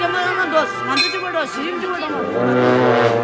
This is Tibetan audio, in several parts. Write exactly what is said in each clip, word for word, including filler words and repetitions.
ང་ཚོ་གཅིག་པ་འགྲོ། གཞི་རིམ་གཅིག་པ་འགྲོ།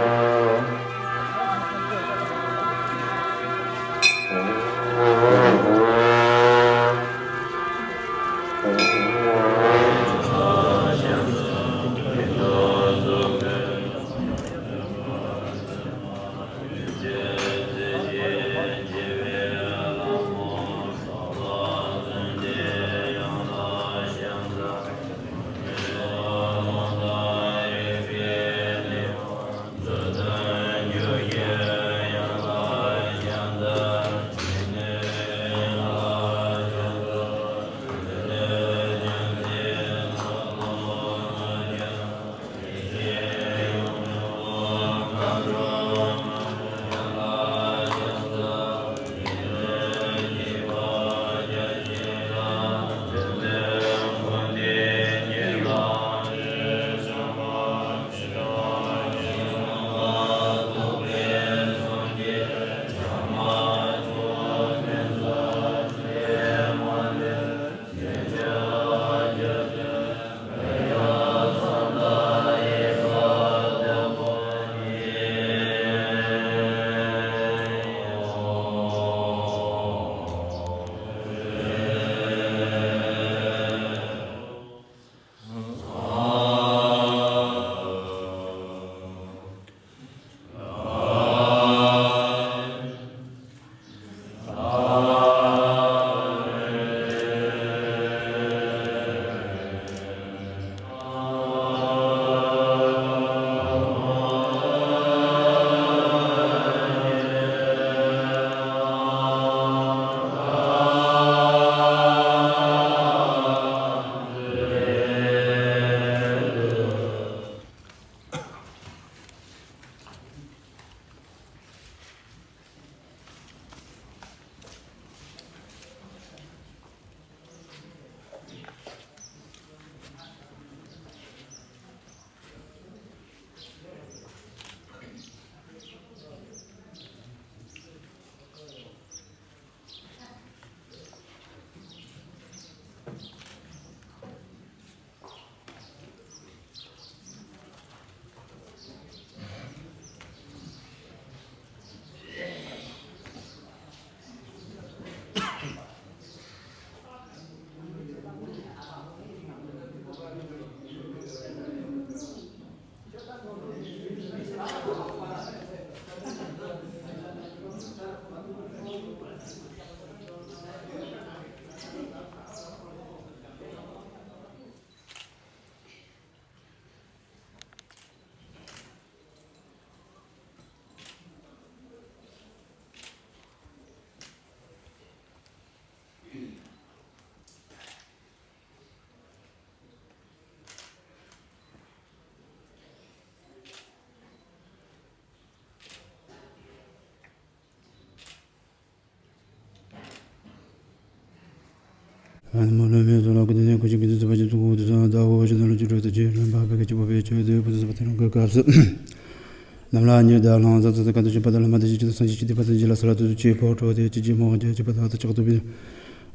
ནམ་ལ་ཉི་ཟླ་ལྷུང་བཟེད་ཚ་ཚ་དཀའ་སྡུག་ཆེན་པོ་དང་ལ་མ་དེ་བཞིན་གྱི་སངས་རྒྱས་ཀྱི་བསྟན་པ་དེ་ལ་མ་དེ་བཞིན་གྱི་སངས་རྒྱས་ཀྱི་བསྟན་པ་དེ་ལ་ས་ལ་དུས་སུ་ཆོས་འཕགས་གྲོལ་བ་དེ་ཅི་བགྱིས་མ་བགྱིས་ཀྱི་བར་དུ་ཆགས་པ་དེ་ལ་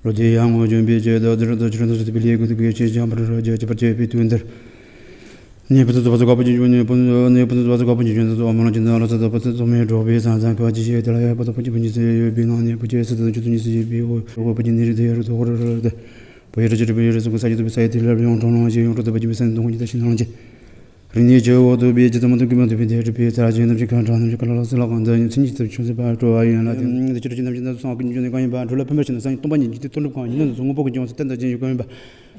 ལོ་དེ་ཡང་ངོ་འཇོམས་པའི་ཆེད་དུ་རྡོ་རྗེ་རིན་པོ་ཆེ་ལས་ཀུན་ཏུ་དགེ་བའི་ཆོས་ཀྱང་པར་རྒྱ་ཆེ་བར་བྱེད་པའི་དོན་དེར། ནས་བུ་ཚོ་བ་ཚོ་དཀར་པོ་ཅན་ཆོས་ནས་བུ་ནས་བུ་ཚོ་བ་ཚོ་དཀར་པོ་ཅན་ཆོས་ནས་ཚོ་མ་ལོ་ཅན་ལ་ས་ད་བུ་ཚོ་ཚོ་མའི་འགྲོགས་པའི་ས་མཚམས་ཁ་བ་ཅི་ཞེས་དེ་ལ་ཡ་བུ་ཚོ་བུ་ཅན་བུ་ཅན་ཚེ་ཡོད་པའི་ནང་ནས་བུ་ཅན་སི་ཏུ་ཆུ་ཚོད་ཉི་ཤུ་ཡོད་པའི་འོ་འོ་བུ་ཅན་ནི་རི་དེ་ཡ་རུ་དོ་ཧོ་རུ་རུ་དེ། བུ་ཡུལ་རི་ཅི་རི་བུ་ཡུལ་རི་སོགས་ཀྱི་ས་ཡི་དུ་བི་ས་ཡི་དེ་ལ་ཡོང་གྲོང་ལོང་ཞེས་ཡོང་གྲོང་དུ་བུ་ཅན་བུ་ས་ནི་དུང་ཁོང་ཉི་ད་ཤི་ནང་ལོང་ཅན། རིག་གནས་ཀྱི་འོག་ཏུ་བེད་ཀྱི་ཚོ་མ་ཐུག་གི་མ་ཐུག་པའི་དེ་རི་བེད་ཚ་ཅན་རྣམས་ཀྱི་ཁ་གྲངས་རྣམས་ཀྱི་ཁ་ལ་སི་ལ་གང་ཚ་ཡིན་ཚིག་ཉིད་ཚབ་ཆུང་ཟད་པར་སྤྲོ་བ་ཡིན་ལ་དེ་དེ་ཅི་རི་ཅི་རྣམས་ཀྱི་ཚོགས་ཀྱི་འཇུག་ནས་གང་ཡིན་པ་འགྲོ་ལ་ཕན་པར་བྱེད་ན་སངས་རྒྱས་སྟོང་པ་ཉིད་ཀྱི་དོན་གྲུབ་གང་ཡིན་ན་དུ་སོང་ངོ་བོ་གི་ལྗོངས་སུ་བསྟན་དང་རྗེས་ཡོད་གང་ཡིན་པ།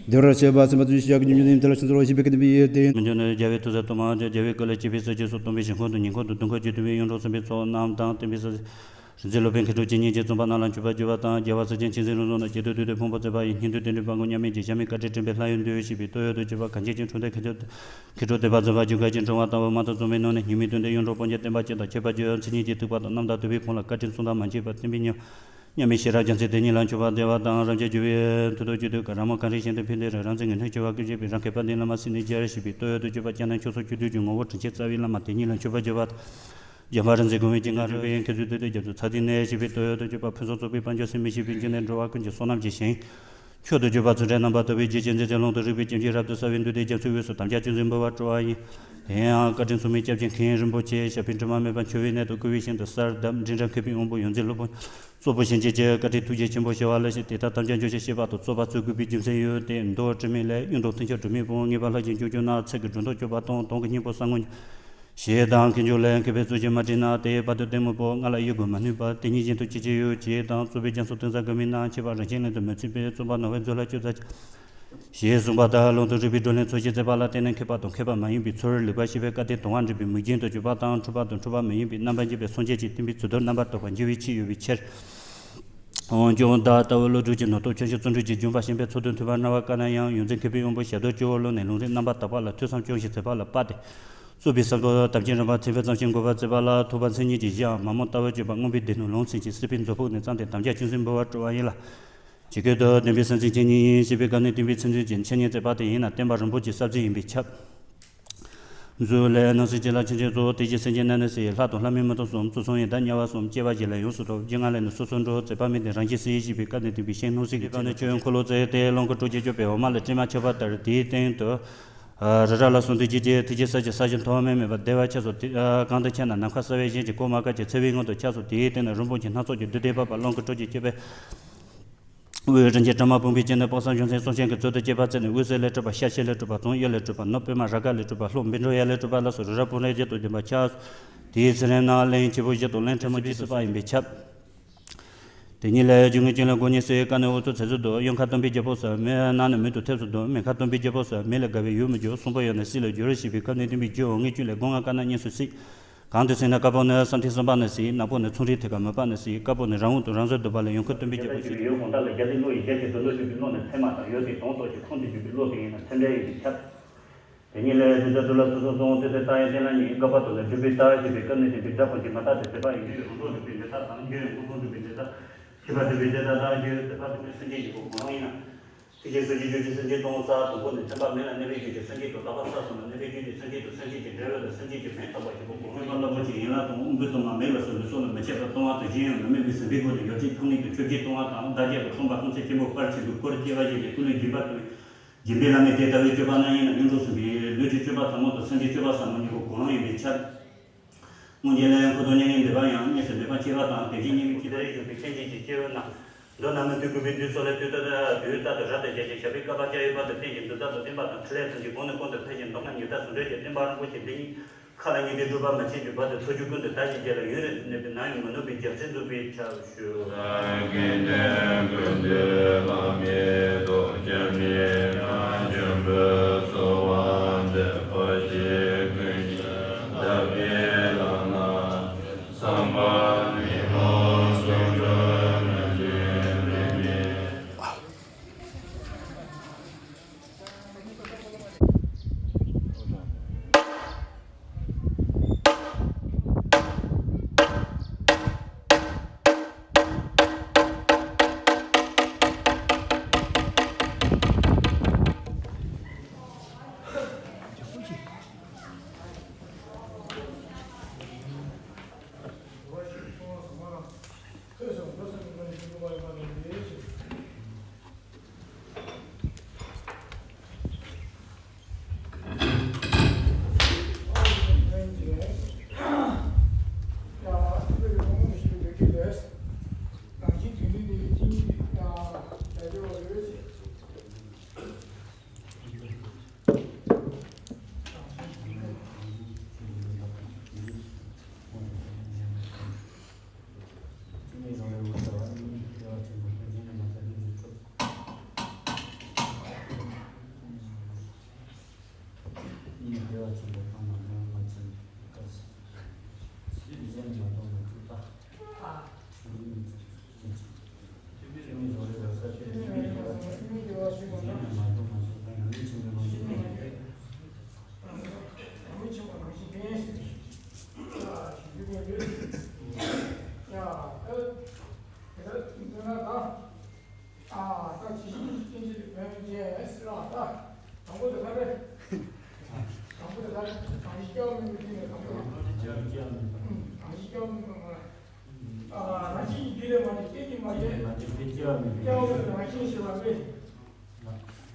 བདེ་བར་གཤེགས་པ་སེམས་དཔའ་ཐུགས་རྗེ་ཤཱཀྱ་ཉིད་ཀྱི་ཡུམ་དེ་ལ་ཕྱིན་ཚོར་བ་ཞེས་པའི་སྐད་དུ་འབུལ་ཡོད་དེ། མི་འགྱུར་ནས་རྒྱལ་བའི་ཐུགས་སྲས་སྟོང་པ་རྒྱལ་བའི་བཀའ་ལས་སྐྱེས་པའི་སྲས་ཀྱི་སོགས་སྟོན་པའི་ཞིང་ཁམས་དུ་ཉིད་ཁམས་དུ་དུང་ཁ་བཅུ་དུ་བའི་ཡོངས་གྲོགས་སེམས་དཔའི་ཚོགས་རྣམས་དང་བསྟན་པའི་ས། རིག་འཛིན་སློབ་དཔོན་མཁས་གྲུབ་ཇི་སྙེད་ཀྱིས་རྩོམ་པ་རྣམས་ལ་མཆོད་པར་བརྗོད་པ་དང་། རྒྱལ་བ་སྲས་ཆེན་མཁྱེན་བརྩེ་རིག་འཛིན་རྣམས་ཀྱིས་བདུད་འདུལ་བའི་ཕུང་པོ་མཛད་པ་ཡི་སྙིང་འདུས་རྟེན་འབྲེལ་སྤངས་རྒྱུ་མཉམ་མེད་ཀྱི་ཞབས་མི་བཀའ་དྲིན་དྲན་པའི་ལྷ་ཡི་འདུད་ཞེས་པའི་བསྟོད་ཡོན་དུ་བརྗོད་པ་གང་བྱེད་ཅིང་འཁྲུངས་འདས་མཁའ་སྤྱོད་མཁས་གྲུབ་བསྟོད་པ་རྩོམ་པ་རྒྱུད་བཀའ་ཅན་འཁྲུངས་པ་ལྟ་བུ་མ་དག་རྩོམ་པའི་ནང་ནས་སྙིགས་མའི་དོན་དུ་ཡོངས་གྲོགས་སྤོང་བྱ་བསྟན་པ་སྤྱི་དང་ཁྱད་པར་བརྗོད་ཡང་མཚན་ཉིད་ཀྱི་ཐེག་པ་དང་རྣམ་དག་ཐུབ་པའི་ཁོང་ལ་བཀའ་དྲིན་གསུམ་དང་མ་མཆིས་པར་བསྟན་པའི་ཉམས་མཉམ་མེད་ཤེས་རབ་རྒྱལ་མཚན་དེ་ཉིད་ལ་མཆོད་པ་བདེ་བ་དང་རབ་འབྱམས་རྒྱུ་བའི་མཐུ་སྟོབས་བཅུད་དུ་ག་ར་མ་གང་རིགས་གཞན་དུ་ཕན་བདེ་རང་རང་ཚེ་ངན་ལྷོད་སྐྱེ་བ་ཀུན་བྱེད་པའི་རང་མཁས་པ་འདི་བླ་མ་སྲིད་ནས་རྒྱལ་ཞེས་པའི་བསྟོད་ཡོན་དུ་བརྗོད་པ་ཀྱང་ན་ཆོས་སོགས་བཅུད་དུས་ཀྱི་ངོ་བོ་དྲིན་ཆེན་རྩ་བའི་བླ་མ་དེ་ཉིད་ལ་མཆོད་པར་བརྗོད་པ། འཇམ་དཔལ་རིག་འཛིན་གོང་མའི་སྤྱན་སྔར་རོལ་པའི་མཁས་བཙུན་བདུད་སྡེ་རྒྱ་མཚོའི་ཚ་གདུང་ནས་ཞེས་པའི་བསྟོད་ཡོན་དུ་བརྗོད་པ། ཕུན་སུམ་ཚོགས་པའི་དཔལ་འབྱོར་ཟད་མི་ཤེས་པའི་འཇིག་རྟེན་འགྲོ་བ་ཀུན་གྱི་བསོད་ནམས་ཀྱི་ཞིང་ མཆོག་ཏུ་གྱུར་པ་ཚུལ་ཁྲིམས་རྣམ་པར་དག་པའི་རྒྱུད་ཀྱི་མཛེས་རྩལ་ཀློང་དུ་རིག་པའི་ལྕམ་གྱི་རབ་ཏུ་གསལ་བའི་མདུན་དེར་རྒྱ་མཚོའི་དབུས་སུ་དམ་བཅའ་ཅུང་ཟད་འབུལ་བར་སྤྲོ་བ་ཡིན། དེ་ཡང་བཀའ་དྲིན་མཚུངས་མེད་སྐྱབས་ཀྱི་མཁན་རིན་པོ་ཆེ་ཞབས་པད་དྲི་མ་མེད་པར་འཁྱིལ་བའི་གནས་སུ་བཀུར་བའི་ཞིང་དུ་གསལ་གདམས་འབྲིང་གྲགས་མཁས་པའི་དབང་པོ་ཡོངས་འཛིན་སློབ་དཔོན་གཙོ་བོ་གཤེན་རྗེ་ཀྱི་བཀའ་དྲིན་ཐུགས་རྗེ་ཆེན་པོ་ཞུ་བ་ལ་ཞུ། དེ་ལྟར་དམ་བཅའ་འཇོག་ཕྱིར་གཤེགས་པ་དང་ཚོགས་པ་གཙོས་གུས་པའི་རྒྱུ་མཚན་ཡོད་དེ། མདོ་དྲི་མེད་ལས། གཡུང་དྲུང་མཐུན་ཕྱོགས་དྲི་མེད་དཔུང་ངེས་པ་ལྷ་ཞིང་སྐྱོང་རྒྱུ་ན་ཚིག་གི་སྒྲོ་འདོགས་གཅོད་པ་དང་དོན་གྱི་སྙིང་པོ་གསང་ངོ་ཞེས་དང་། མཁས་མཆོག་ལས། མཁས་པའི་གཙུག་གི་མ་བྲིས་ན། དེ་ཡི་བར་དུ་ལྟད་མོ་པོ། ང་ལ་གཡོ་དགོས་མ་ནུས་པ། དེ་ཉིད་བཞིན་དུ་ཅི་བྱེད་ཡོད། ཅེས་དང་། རྩོད་པའི་རྒྱ་མཚོ་དོན་བཟང་དགའ་མིན་ན། ཁྱད་པར་རང་བཞིན་ལན་དུ་མི་ཚུད་པས། རྩོམ་པ་ནོར་བའི་མཛོད་ལ་སྤྱོད་ཚར་ཅིག་ཞེས་གསུངས་པ་ལྟར། ལུང་དང་རིགས་པའི་བགྲོ་གླེང་ཚོགས་ཤིང་རྩོད་པ་ལ་བརྟེན་ནས་མཁས་པ་དང་མཁས་པ་མ་ཡིན་པའི་ཚུལ་ལེགས་པར་ཤེས་པའི་སྐལ་ལྡན་དང་བ་འདྲེས་པའི་མིག་རྒྱན་དུ་གྱུར་པ་དང་། འཁྲུལ་པ་དང་འཁྲུལ་པ་མ་ཡིན་པའི་རྣམ་པར་འབྱེད་པའི་སངས་རྒྱས་ཀྱི་བསྟན་པའི་ཚུལ་དུ་རྣམ་པར་དག་པར་འགྱུར་བའི་ཆེད་ཡོད་པའི་ཕྱིར། འོན་ཀྱང་བདག་ལྟ་བུ་བློ་གྲོས་ཀྱི་ནོར་དང་ཆོས་བཤད་བརྩོན་འགྲུས་ཀྱི་སྦྱོང་བ་ཞིང་པའི་ཚོགས་དང་མཐུན་པར་སྨྲ་བ་ག་ན་ཡང་། ཡོངས་འཛིན་མཁས་པའི་དབང་པོ་ཞབས་ཏོག་སྤྱི་བོར་ལོངས་ནས། ལུང་རིགས་རྣམ་པར་དག་པ་ལ་ཐོས་བསམ་སྐྱོང་ཞིང་མཛད་པ་ལ་དཔག་སྟེ། རྩོད་པའི་ས་བོན་དམ་ཅན་རིམ་པར་ཚིམ་པའི་ཙམ་ཞིག་འགོད་པར་མཛད་པ་ལ་ཐོས་པ་མཚན་ཉིད་ཀྱིས་གཞི་འམ་མ་རྨོངས་ལྟ་བུར་གྱུར་པ། མངོན་པའི་སྡེ་སྣོད་ལུང་ཚན་གྱི་སྲིད་པའི་མཛོད་ཕུགས་ནས་བརྩམས་ཏེ་དམ་བཅའ་ཅུང་ཟད་འབུལ་བར་སྤྲོ་བ་ཡིན་ལ། ཇི་སྐད་དུ། བདེན་པའི་ས་འཛིན་ཁྱེད་ཉིད་ཡིན། ཞེས་པའི་སྐབས་ནས་བདེན་པའི་ས་འཛིན་གྱི་འཆད་ཉན་མཛད་པ་དེ་ཡིན་ན། བསྟན་པ་རིན་པོ་ཆེའི་ས་འཛིན་ཡིན་པས་ཁྱབ། མཛོད་ལས། སྣང་སྲིད་ཅན་ལ་ཆོས་ཅན་གཙོ། དེ་བཞིན་སེམས་ཅན་རྣམས་ནི་སྲིད། ལྷ་དང་ལྷ་མིན་མི་སྟོང་གསུམ། བཙུན་གསུམ་ཡི་དྭགས་དམྱལ་བ་གསུམ། སྐྱེ་བ་བཞི་ལ་ཡོངས་སུ་གྲོལ། བཞི་ལྔ་ལས་ནི་སོ་སོར་འགྲོ། མཛད་པ་མིན་ཏེ་རང་བཞིན་སྲིད། ཞེས་པའི་སྐབས་ནས་བདེན་པའི་ཤིང་སྣང་སྲིད་ཀྱི་ཁྱད་པར་ནི་ཆོས་འཁོར་ལོ་རྩིབས་ཏེ། རླུང་གི་དྲོད་ཀྱིས་གཅོད་པའི་འོ་མ་ལ་དྲི་མ་ཆགས་པ་ལྟར། དེའི་སྟེང་དུ། རི་རབ་ལ་གསུམ་དུ་བརྗིད་ཅིང་། དེ་ཀྱི་ས་ཀྱི་ས་གཞི་མཐོ་དམན་མེད་པར་བདེ་བར་ཆགས་སོ། དེ་གང་དུ་ཁྱབ་ན་ནམ་མཁའ་གསལ་བའི་ཞིང་གི་གོ་མ་འགགས་ཀྱི་ཚ་བའི་ངང་དུ་ཁྱབས་སོ། དེའི་སྟེང་ན་རིན་པོ་ཆེ་སྣ་ཚོགས་ཀྱི་རྡུལ་བརྡེག་པ་པ། རླུང་གི་དྲོད་ཀྱིས་གཅོད་པའི་དབུས་རིན་ཆེན་དྲི་མ་ཕུང་པོའི་དཀྱིལ་ནས་དཔག་བསམ་འབྱུང་ལྡན་གསུང་ཆེན་གྱི་མཛོད་དུ་གཅེས་པར་མཛད་ནས། འོད་ཟེར་ལས་གྲུབ་པ་ཤ་ཤེད་ལས་གྲུབ་པ་རྫོང་གཡུ་ལས་གྲུབ་པ་ནོར་པདྨ་རཱ་ག་ལས་གྲུབ་པ་ལ་སོགས་རི་རབ་སྤུངས་རིས་བཞི་དང་ལྡན་པ་ཁྱབ། དེའི་ཚེ་རིམ་ན་གླིང་བྱེད་པོ་བཞི་དང་གླིང་ཕྲ་མོ་བཞི་སྲིད་པ་ཡིན་པས་ཁྱབ། དེ་ཉིད་ལས་རྒྱུ་ངེས་ཅན་ལ་དགོས་ཉེས་སེལ། དཀའ་ནི་འུ་ཚུགས་ཚེ་ཟུར་དུ། གཡོན་ཁ་སྟོན་པའི་རྒྱལ་པོ་སོགས་མེ། ནང་ནི་མེ་དང་ཐབས་སུ་འདོད། མེ་ཁ་སྟོན་པའི་རྒྱལ་པོ་སོགས་མེ་ལས་བརྒལ་བའི་ཡུལ་མི་འགྱུར། གསོང་པོ་ཡོད་ན་སྲིད་ལ་འགྱུར། ཞེས་པའི་སྐབས་ནས་བདེན་པའི་རྒྱུ་འོག་ངེས་ཅན་ལས་སྒོ་ལྔ་དཀར་ནག་གཉིས་སུ་སྲིད། གང་དུ་ཟེར་ན། དཀར་པོ་ནི་བསམ་གཏན་བསམ་པ་ནི་སྲིད། ནག་པོ་ནི་མཚུངས་རིག་ཐད་ཀར་མོས་པ་ནི་སྲིད། དཀར་པོ་ནི་རང་དབང་དང་རང་བཟོའི་འདོད་པ་ལས་ཡོང་ཁུངས་སྟོན་པའི་རྒྱལ་པོ་ཞིག་ཡོད། གང་དག་ལ་རྒྱ་ལྡན་ཀླུ་ཡི་ཞལ་གྱི་དོན་དུ་ཞུགས་པའི་ཀློག་ནས་ཚད་མ་དང་ཡོད་དེ་དོན་རྟོགས་ཀྱི་ཁུངས་སུ་གྱུར་པའི་ཀློག་དེ་ཡིན་ན་ཚད་འབྲས་ཡིན་པས་ཁྱབ། དེ་ཉིད་ལས་དེ་ལྟར་དུ་ལ་སོ་སོ་སོང་སྟེ་དེ་ལྟ་ཡང་བསྟན་ལ་ཉིད་བཀག་པ་དང་ནི་སྒྲུབ་པའི་རྟགས་ཞེས་པའི་སྐབས་ནས་བསྟན་པའི་སྒྲ་ཕུང་གི་མ་རྟགས་དེ་ཟད་པ་ཡིན། རྒྱུ་ཡི་ངོ་བོ་སྒྲུབ་པའི་འབྲས་རྟགས་དང་། རྒྱུ་ཡི་ངོ་བོ་སྒྲུབ་པའི་འབྲས་རྟགས། ཤེས་པ་སྒྲུབ་པའི་འབྲས་རྟགས་དང་། རྒྱུ་ཡི་ཟད་པ་སྒྲུབ་པའི་སེམས་ཅན་གྱི་གོ་གང་རུང་ཡིན་ན། ཐེག་ཆེན་སོ་བཞིའི་རྒྱུད་ཀྱི་སེམས་ཅན་སྟོང་རྩ་དང་པོ་ནི་ཚད་མ་མེད་ལ་གནས་པའི་རྒྱུད་ཀྱི་སེམས་ཅན་དང་། དག་པ་ས་གསུམ་ལ་གནས་པའི་རྒྱུད་ཀྱི་སེམས་ཅན་གྱི་འབྲས་བུ་ལ་སེམས་ཅན་གྱི་མིང་བཏགས་པ་ཞིག་གོ་གང་རུང་ཡིན་པ་ལྟ་བུ་ཅིག་ཡིན་ལ་དང་། དབང་པོའི་སྟོབས་མ་མེད་པ་སོགས་ལུས་སྲོག་ལ་མི་སྐྱེ་བར་གཏོང་བ་དང་། གཞན་ཡང་མི་དམིགས་པའི་ཟིན་པའི་སྒོ་ནས་ཡོ་བྱད་ཐམས་ཅད་ཀྱི་གཅོད་བྱེད་གཏོང་བ་དང་། བདག་བསྐྱེད་པ་ཁྲོམ་པ་ཁྲོམ་ཚེ་ཆེན་པོ་དཔལ་ཆེན་པོའི་སྐུ་རུ་སྐྱེ་བ་བཞེས་ནས་སྐུ་ལུས་སྦྱིན་པ་དང་། སྦྱིན་པའི་བླ་མས་དེ་ལྟ་བུའི་སྤྱོད་པ་རྣམས་ཡིན་ན། གཡུང་དྲུང་སེམས་དཔའི་ལུས་ཀྱི་སྤྱོད་པ་ཟབ་མོ་དང་། སེམས་ཀྱི་སྤྱོད་པ་ཟབ་མོ་གཉིས་པོ་གང་རུང་ཡིན་པས་ཁྱབ། སྔོན་གྱི་ལས་འཁོར་དང་མྱ་ངན་འདས་པ་ཡང་། མྱེས་སུ་འདོད་པ་སྐྱེ་བ་དང་། དེ་བཞིན་ཉེ་བའི་ཇི་ལྟར་བཞུགས་པའི་སེམས་ཅན་གྱི་སྐྱེ་བོ་རྣམས། མདོར་ན་མི་མཐུན་དགུ་པའི་དུས་སོགས་ལ་དུས་ལྟར་དུས་ལྟར་དུ་རབ་ཏུ་བྱ་ཞིང་བྱ་བའི་བསྐལ་པ་བསྐལ་ཡོད་བར་དུ་བསྟན་ཞིང་། འདི་ལྟར་དུ་བསྟན་པ་དང་ཕྲིན་ལས་ཐམས་ཅད་གོང་ནས་གོང་དུ་འཕེལ་ཞིང་མདོར་ན་ཉི་ཟླ་ཟུང་འབྲེལ་གྱི་བསྟན་པ་རིན་པོ་ཆེ་འདི་ཉིད། མཁའ་ལ་སྙིང་ཐིག་སྤྲུལ་པ་མ་མཆིས་ཀྱི་བར་དུ་ཚོགས་རྒྱུ་ཀུན་ཏུ་དར་ཞིང་རྒྱས་ལ་ཡུན་རིང་དུ་གནས་པའི་ནམ་ཡང་མི་ནུབ་པའི་རྒྱལ་སྲིད་འཛུགས་པའི་ཕྱིར་ཞུ། ཨ། ད་ཇི་བཞིན་སྐྱེ་མཆེད་དུ་བོན་ཅན་ཟེར་བ་ད། དང་པོ་དེ་ག་རེ། དང་པོ་དེ་ག་རེ། གང་ཞིག་སྐྱེ་བ་མིན་པའི་དེ་ནས་དང་པོ་དེ། གང་ཞིག་སྐྱེ་བ་མིན་པའི་ངོ་ལ། ཨ། རང་བཞིན་གྱིས་རྒྱུད་ལས་མ་སྐྱེས། སྐྱེ་གྱུར་མ་སྐྱེས། སྐྱེ་བ་མེད་པའི་རང་བཞིན་ཞེས་པ་སྨོས།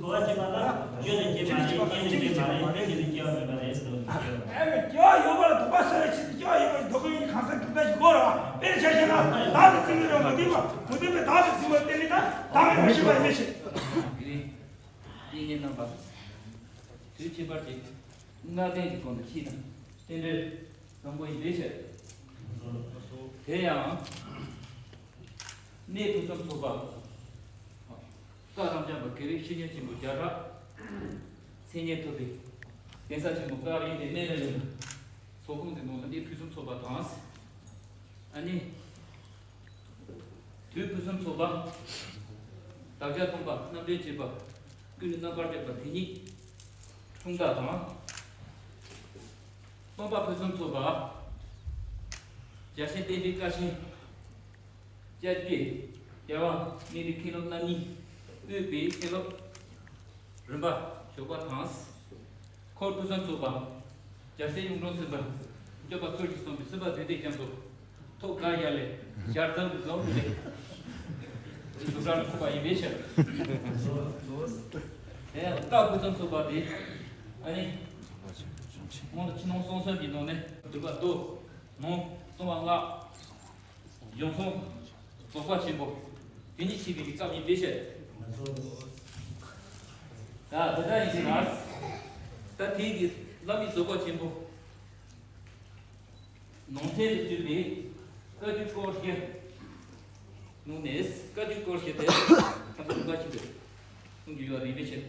གོ་བ་བྱེད་པ་ལ་རྒྱུ་ནི་སྐྱེས་པ་རེད། རྐྱེན་ནི་སྐྱེས་པ་རེད། རྐྱེན་ནི་སྐྱེས་པ་མེད་པ་རེད་ཟེར་བ་ནི་སྐྱེས་པ་མེད་པ་རེད། ཨེ་སྐྱེ་བ་ཡོད་པ་ལ་སྡུག་པ་བསལ་བའི་ཆེད་དུ་སྐྱེ་བ་ཡོད་པ་ལ་སྡུག་པའི་གཉེན་གང་ཟག་གྲུབ་པ་ཞིག་དགོས་རེད་བ། དཔེར་ཆ་བཞག་ན་བདག་གི་བཙུན་མོའི་རང་མི་ལྡན་པ་མི་ལྡན་པའི་བདག་གི་བཙུན་མོ་བསྟེན་ནས་ད་བདག་གི་མི་ཤེས་པ་ཡིན་མི་ཤེས། དེ་ནས་བསྟན་ངན་རྣམ་པ་དུས་ཁྱད་པར་གྱི་སྔ་ལྡན་གྱི་སྒོ་ནས་ཕྱིས་དང་རྟེན་འབྲེལ་བཟང་པོ་ཡིན་པའི་ཕྱིར། དེ་ཡང་གནས་ཕུན་སུམ་ཚོགས་པ། བཀའ་དམ་བཅའ་བ་དགེ་བའི་བཤེས་གཉེན་ཆེན་པོ་བརྒྱ་ཕྲག་མཚན་སྙན་ཐོབ་པའི་གདན་ས་ཆེན་པོ་བཀའ་དྲིན་ལྡན་སྨན་རི་ལ་ཚོགས་ཁང་དེ་ནང་ལ་གནས་ཕུན་སུམ་ཚོགས་པ་དང་། ཨ་ནི། དུས་ཕུན་སུམ་ཚོགས་པ། བདག་ཅག་སྟོན་པ་རྣམ་འདྲེན་བྱེད་པ། ཀུན་ནས་རྣམ་པར་རྒྱལ་བ་དེ་ཉིད་འཁྲུངས་རྟགས་དང་། སྟོན་པ་ཕུན་སུམ་ཚོགས་པ། རྒྱལ་ཆེན་བསྟན་པའི་བཀའ་བཞིན་བཅའ་བརྒྱད་རྒྱལ་དབང་གནས་བརྟན་མཁན་སློབ་རྣམ་གཉིས་དབུས་པའི་མཁན་སློབ་རིམ་པ་ཞོགས་པ་དང་། འཁོར་ཕུན་སུམ་ཚོགས་པ། རྒྱལ་སྲས་གཡུང་དྲུང་སེམས་དཔའ། སྐྱོབ་པ་ཚུལ་གྱིས་གསུངས་པའི་སྲིད་པ་བདུད་སྡེ་རྒྱ་མཚོ། ཐོག་ག་ཡ་ལས་ཞར་ཙམ་རྫོགས་ཏེ། ཞུ་སར་ཐུག་པ་ཡིན་པའི་ཕྱིར། དེ་ཡང་བཀའ་ཕུན་སུམ་ཚོགས་པ་དེ། ཨ་ནི། སྔོན་དུ་ཕྱི་ནང་གསང་གསུམ་གྱི་ནང་ནས་སྒྲུབ་པ་མདོ། ནང་གསང་བ་ལྔ། གཞུང་གསུམ། རྫོགས་པ་ཆེན་པོ། དེ་ཉིད་ཤེས་པའི་སྐབས་ཡིན་པའི་ཕྱིར། ད་དེ་ལྟར་ཡིན་ཕྱིར་ན། ད་དེ་གི་བླ་མའི་རྫོགས་པ་ཆེན་པོ། ནང་གསེས་སུ་གྱུར་པའི་བཀའ་བརྒྱུད་སྐོར་བཞི། ནང་ནས་བཀའ་བརྒྱུད་སྐོར་བཞི་དེ་ཐམས་ཅད་ལུང་པ་ཆེན་པོས་གསུང་རྒྱུ་ཡོད་རེད་པའི་ཕྱིར།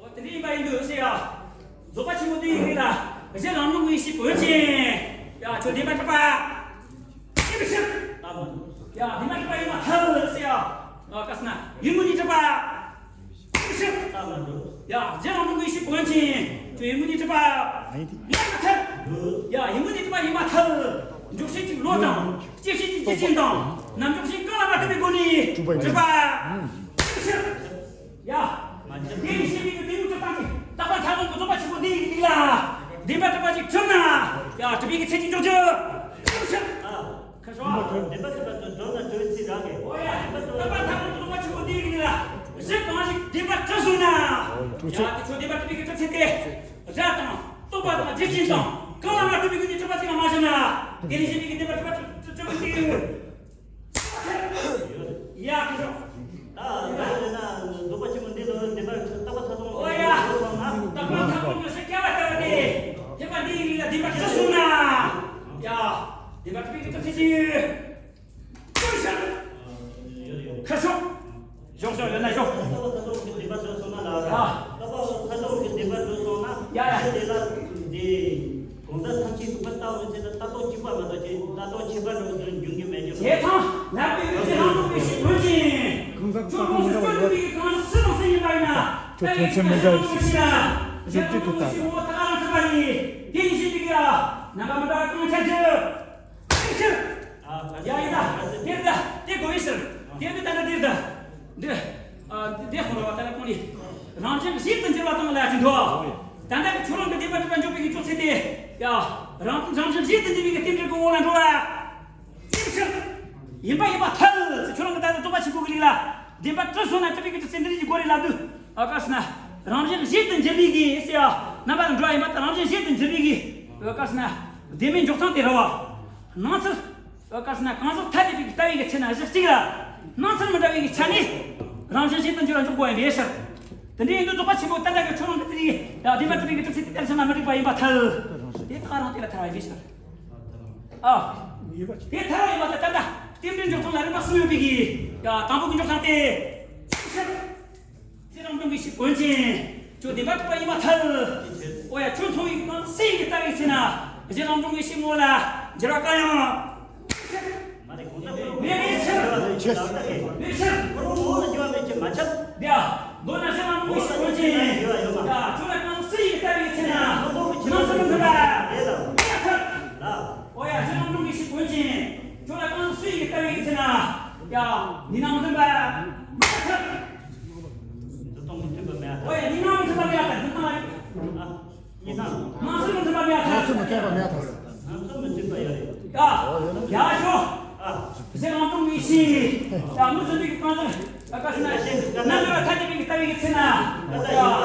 འོ་དེ་འདྲ་ཡིན་པ་ཡིན་དུས་ཟེར་ཡ། རྫོགས་པ་ཆེན་པོ་འདི་ཡིན་ལ། གཞི་ལམ་ལུགས་ངེས་ཤེས་བོན་ཆེན། ཡ་ཁྱོད་བདེན་པ་གྲུབ་པ། ཅི་མི་ཤེས། ཡ་བདེན་པ་གྲུབ་པ་ཡིན་མ་ཐལ་ཟེར་ཡ། ཨ་ཀ་སི་ན་ཡུལ་དངོས་གཉིས་གྲུབ་པ། ཅི་མི་ཤེས། ཡ་གཞི་ལམ་ལུགས་ངེས་ཤེས་བོན་ཆེན། ཁྱོད་ཡུལ་དངོས་གཉིས་གྲུབ་པ། ཡིན་མ་ཐལ། ཡ་ཡུལ་དངོས་གཉིས་གྲུབ་པ་ཡིན་མ་ཐལ། འཇོག་བྱེད་ཅིག་བློ་དང་། སྐྱེད་བྱེད་ཅིག་སྐྱེད་ཆེན་དང་། རྣམ་འཇོག་བྱེད་གང་ལ་མ་ལྟོས་པའི་སྒོ་ནས་གྲུབ་པ། ཅི་མི་ཤེས། ཡ། དེ་ཡི་ཤེས་པའི་གི་དེ་ཡུལ་དུ་བཏང་ཅིང་རྟག་པ་ཐལ་འགྱུར་གྱི་རྫོགས་པ་ཆེན་པོ་འདི་ཡི་ལུགས་ལ། བདེན་པ་གྲུབ་པ་ཅིག་གྲུབ་ན། ཡ་གྲུབ་པའི་གི་ཚད་ཅིག་འཇོག་རྒྱུ། ཁ་ཤོ། བདེན་པ་གྲུབ་པ་དང་འགྲོ་ན་འགྲོའི་ཚིག་རང་གི། ཨོ་ཡ། རྟག་པ་ཐལ་འགྱུར་གྱི་རྫོགས་པ་ཆེན་པོ་འདི་ཡི་ལུགས་ལ། གཞི་གང་ཞིག་བདེན་པ་གྲུབ་སོང་ན། ཡ་དེ་ཚོ་བདེན་པ་གྲུབ་པའི་གི་གྲུབ་ཚད་དེ། སྒྲ་དང་རྟོག་པ་དང་རྗེས་ཅན་དང་གང་ལ་མ་ལྟོས་པའི་སྒོ་ནས་གྲུབ་པ་ཅིག་ལ་མ་བྱས་ན། དེ་ལས་གཞན་པའི་གི་བདེན་པ་གྲུབ་པ་གྲུབ་པ་ཅིག་ཡིན། ཡ་ཁྱོད། ད་ད་ཡིན་ན་རྫོགས་པ་ཆེན་པོ་འདི་ལ་བདེན་པ་རྟག་པ་ཐལ་འགྱུར། ཨོ་ཡ། རྟག་པ་ཐལ་འགྱུར་ཞེས་བྱ་བ་ལྟ་བུ་སྟེ། ཐེག་པ་འདི་ཡི་ལུགས་ལ་བདེན་པ་གྲུབ་སོང་ན། ཡ། བདེན་པ་གྲུབ་པའི་གི་གྲུབ་ཚད་ཅིག་ཁ་ཤོ། ཞོག་ཞོག་ཡོད་ན་ཞོག་ཡ། ཕན་ཚུན་མི་འདྲ་བའི་ཞིབ་འཇུག་ཏུ་ལྟ་ལ། དེ་ནི་ཞིབ་འཇུག་ཡ། ནམ་པ་མི་འདྲ་གང་ཆ་ཆེ། ཡ་ཡིན་ད། དེར་ད། དེ་གོ་ཡི་ཟེར། དེར་དུ་ད་ད་དེར་ད། འདི། ཨ། འདི་ཧོ་ར་བ་ད་ལ་ཀུན་ནི། རང་བཞིན་གཞི་དུ་འགྱུར་བ་དང་ལ་ཅི་འདུག་ད་ལྟ་གི་ཁྱོད་རང་གི་བདེན་པ་གྲུབ་པ་འཇོག་པའི་གི་ཅོག་ཙེ་དེ། ཡ། རང་རང་བཞིན་གཞི་དུ་འགྱུར་བའི་གི་རྟེན་འབྲེལ་གྱི་ངོ་ལ་འགྲོ་བ། ཡིན་ཕྱིར། ཡིན་པ་ཡིན་པ་ཐལ་ཟེར། ཁྱོད་རང་གི་ད་ལྟ་རྫོགས་པ་ཆེན་པོ་གི་རིགས་ལ། བདེན་པ་གྲུབ་སོང་ན་གྲུབ་པའི་གི་ཅོག་ཙེ་འདི་རིགས་ཀྱི་སྒོ་རེ་ལ་འདུག་ཨ། ག་ཟེར་ན། རང་བཞིན་གཞི་དུ་འགྱུར་བའི་གི་ཟེར་ཡ། རྣམ་པ་དང་འགྲོ་བ་ཡིན་པ་དང་རང་བཞིན་གཞི་དུ་འགྱུར་བའི་གི། ཨ། ག་ཟེར་ན། བདེན་པའི་འཇོག་སྟངས་དེ་རེད་བ། སྣང་ཚུལ། ཨ། ག་ཟེར་ན། གང་ཟག་ཐ་དད་པའི་ལྟ་བའི་གི་ཆ་ནས་གཞི་གཅིག་ལ། སྣང་ཚུལ་མི་འདྲ་བའི་གི་ཆ་ནས། རང་བཞིན་གཞན་དུ་འགྱུར་བ་འཇོག་དགོས་ཡིན་པའི་ཕྱིར། དེ་འདྲ་ཡིན་དུས་རྫོགས་པ་ཆེན་པོ་ད་ལྟ་གི་ཁྱོད་རང་གི་དེ་ཡིན་ཡ། བདེན་པ་གྲུབ་པའི་གི་གྲུབ་ཚུལ་དེ་ལྟར་བྱས་ན་མི་འགྲིག་པ་ཡིན་པ་ཐལ། དེ་ད་ག་རང་དེ་ལ་ཐལ་བ་ཡིན་པའི་ཕྱིར། ཨ། དེ་ཐལ་བ་ཡིན་པ་ད་ལྟ་རྟེན་འབྲེལ་འཇོག་སྟངས་ལ་རིམ་པ་གསུམ་ཡོད་པའི་གི། ཡ། དང་པོ་གི་འཇོག་སྟངས་དེ། ཕྱིར། ཚེ་རང་སྟོང་གི་ཕྱིར་དོན་ཅན། ཁྱོད་བདེན་པ་གྲུབ་པ་ཡིན་པ་ཐལ། ཨོ་ཡ། ཁྱོད་མཐོང་བའི་གང་སུ་ཡི་གི་ལྟ་བའི་ཚེ་ན། ཚེ་རང་སྟོང་གི་ཕྱིར་ངོ་ལ་འགྱུར་བ་གང་ཡང་མེད་པའི་ཕྱིར། མེད་ཕྱིར། མདོར་ན་ཚེ་རང་སྟོང་གི་ཕྱིར་དོན་ཅན། ཡ། ཁྱོད་ལ་གང་སུ་ཡི་གི་ལྟ་བའི་ཚེ་ན། སྣང་སེམས་མཐུན་པ་མེད་པ་ཐལ། ཨོ་ཡ། ཚེ་རང་སྟོང་གི་ཕྱིར་དོན་ཅན། ཁྱོད་ལ་གང་སུ་ཡི་གི་ལྟ་བའི་ཚེ་ན། ཡ། གཉིས་སྣང་མཐུན་པ་མེད་པ་ཐལ། འདི་སྟོང་མཐུན་པ་མེད་པ་ཐལ། ཨོ་ཡ། གཉིས་སྣང་མཐུན་པ་མེད་པ་ཐལ། འདི་སྟོང་། ཨ། གཉིས་སྣང་། སྣང་སེམས་མཐུན་པ་མེད་པ་ཐལ། སྣང་སེམས་མཐུན་པ་ཡོད་རེད། ཡ། ཡ་ཤོ། ཨ། ཚེ་རང་སྟོང་གི་ཕྱིར། ཡ། མུ་ཚེ་འདི་གི་གང་ཟག་ཨ། ག་ཟེར་ན། རྣལ་འབྱོར་པ་ཐ་དད་པའི་ལྟ་བའི་གི་ཚེ་ན། ཡ།